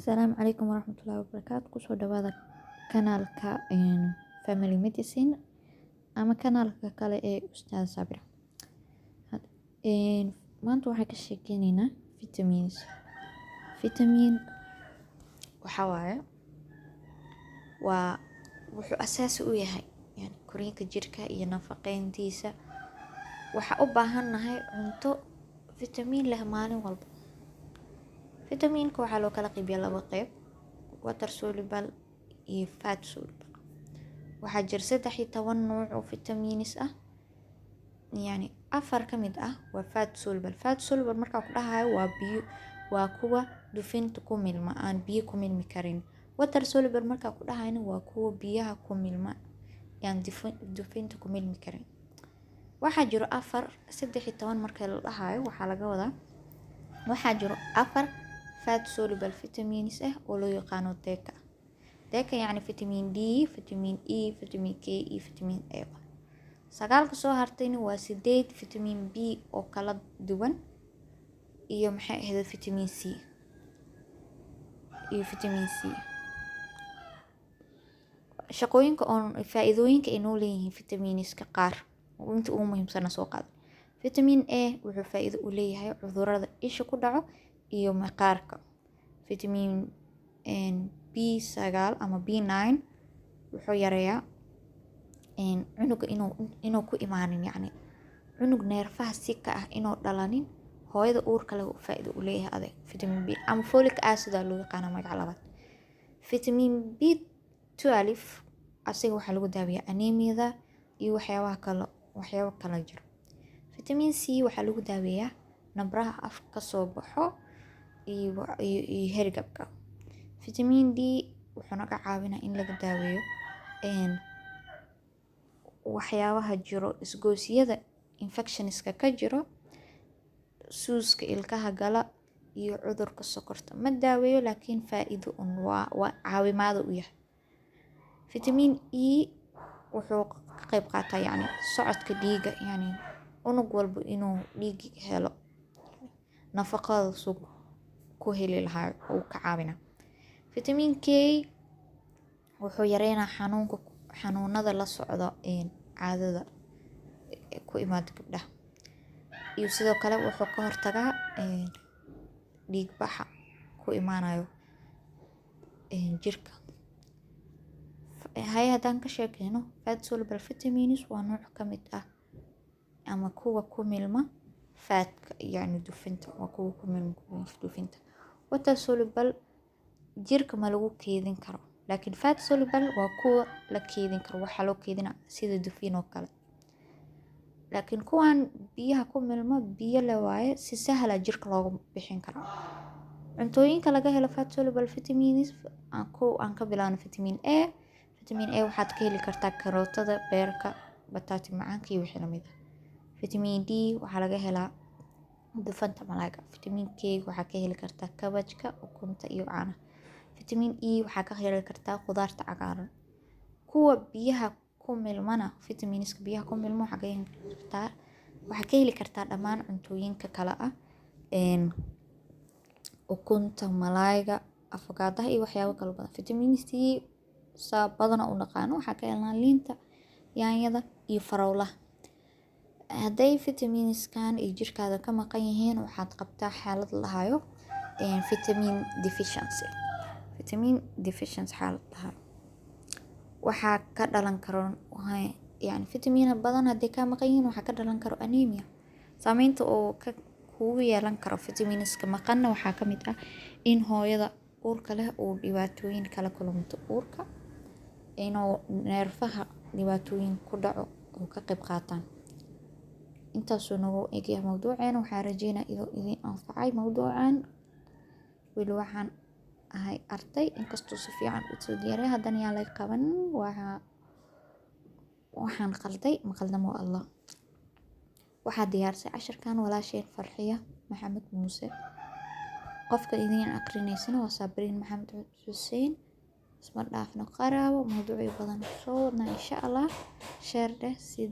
Asalaamu calaykum waraxmatullaahi wabarakaatu. Kusoo dhawaada kanaalka Family Medicine ama kanaalka kale ee Ustaad Sabir. Maanta waxaan ka sheekeyneynaa vitamins. Vitamin waxaa waaye, waa wuxuu asaasi u yahay yani koriinka jirka iyo nafaqeyntiisa. Waxaa u baahannahay cunto vitamin leh maalin walba. Vitaminka waxaa loo kala qaybiyaa laba qeyb: water soluble iyo fat soluble. Waxaa jira 13 nooc oo vitamins ah, yani afar ka mid ah waa fat soluble. Fat soluble markaan ku dhahayo, waa biyo, waa kuwa dufinta ku milma, aan biyo ku milmi karin. Water soluble markaan ku dhahayna, waa kuwa biyaha ku milma, aan dufinta ku milmi karin. Waxaa jiro afar, 13 marka la dhahayo waxaa laga wadaa waxaa jiro afar fat soluble vitamins ah oo loo yaqaano DECA. DECA yacni vitamin D, vitamin E, vitamin K iyo vitamin A. Sagaalka soo hartayna waa sideed vitamin B oo kala duwan iyo, maxay ahayd, vitamin C iyo vitamin C. Shaqooyinka oo faa'iidooyinka ay noo leeyihiin vitaminska qaar, inta ugu muhiimsana soo qaado. Vitamin A wuxuu faa'iido u leeyahay cudurrada isha ku dhaco iyo maqaarka. Vitamin B9 ama B9 wuxuu yareeyaa cunuga inuu ku imaanin, yacni cunug neerfaha si ka ah inuu dhalanin. Hooyada uurka leh faa'iido u leeyahay adeeg vitamin B ama folic acid aa loo yaqaanaa magaca labaad. Vitamin B12 asiga waxaa lagu daaweeyaa anemiyada iyo waxyaabaha kale, waxyaabo kala jiro. Vitamin C waxaa lagu daaweeyaa nabraha afka kasoo baxo iyo hergabka. Vitamin D wuxuu naga caawinaa in laga daaweeyo waxyaabaha jiro, isgoosyada infectionska ka jiro, suuska ilkaha gala iyo cudurka sokorta. Ma daaweeyo, laakiin faa'iido un waa caawimaad u yahay. Vitamin E wuxuu ka qayb qaataa yacni socodka dhiigga, yacni unug walba inuu dhiig helo, nafaqada suu ku heli lahaa uu ka caawinaa. Vitamin K wuxuu yareynaa xanuunka, xanuunada la socdo caadada ku imaada gabdhaha, iyo sidoo kale wuxuu ka hortagaa dhiig baxa ku imaanayo jirka. Haye, haddaan ka sheekeyno fat soluble vitamins, waa nooc ka mid ah ama kuwa ku milma fatka, yacni dufinta, waa kuwa ku milma dufinta. Water soluble jirka ma lagu keydin karo, laakiin fat soluble waa kuwa la keydin karo. Waxaa loo keydinaa sida dufin oo kale, laakiin kuwan biyaha ku milma biyo le waaye, si sahla jirka looga bixin karo. Cuntooyinka laga helo fat soluble vitamins, kow aan ka bilaabno vitamin A. Vitamin A waxaad ka heli kartaa karootada, beerka, bataati macaanka iyo wixii lamid ah. Vitamin D waxaa laga helaa dufanta malaayga. Vitamin K waxaa ka heli kartaa kabajka, ukunta iyo caanaha. Vitamin E waxaa ka heli kartaa khudaarta cagaaran. Kuwa biyaha ku milmana, vitaminska biyaha ku milma, waxaa ka heli kartaa dhammaan cuntooyinka kale ah ukunta, malaayga, afakaadaha iyo waxyaabo kale badan. Vitamin C saa badana u naqaano waxaa ka helnaa liinta, yaanyada iyo farawlaha. Hadday vitaminskan ay jirkaada ka maqan yihiin, waxaad qabtaa xaalad la dhahayo vitamin deficiency. Vitamin deficiency xaalad la dhahayo waxaa ka dhalan karo, yani vitamin badan hadday kaa maqan yihiin, waxaa ka dhalan karo anemia. Saameynta oo ka kugu yeelan karo vitaminska maqanna waxaa ka mid ah in hooyada uurka leh uu dhibaatooyin kala kulmanto uurka, inuu neerfaha dhibaatooyin ku dhaco oo ka qayb qaataan. Intaasuu nagu egyahay mawduuceena. Waxaan rajeynaa inuu idin anfacay mawduucan. Weli waxaan ahay arday, inkastoo si fiican usoo diyaariyay, haddana yaan laga qaban waxaan qalday. Ma qaldamo Allah. Waxaa diyaarsay casharkan walaasheen Farxiya Maxamed Muuse. Qofka idiin aqrinaysana waa Sabriin Maxamed Xuseen. Isma dhaafno qaraabo, mawduucyo badan soo wadnaa insha Allah. Share dheh si.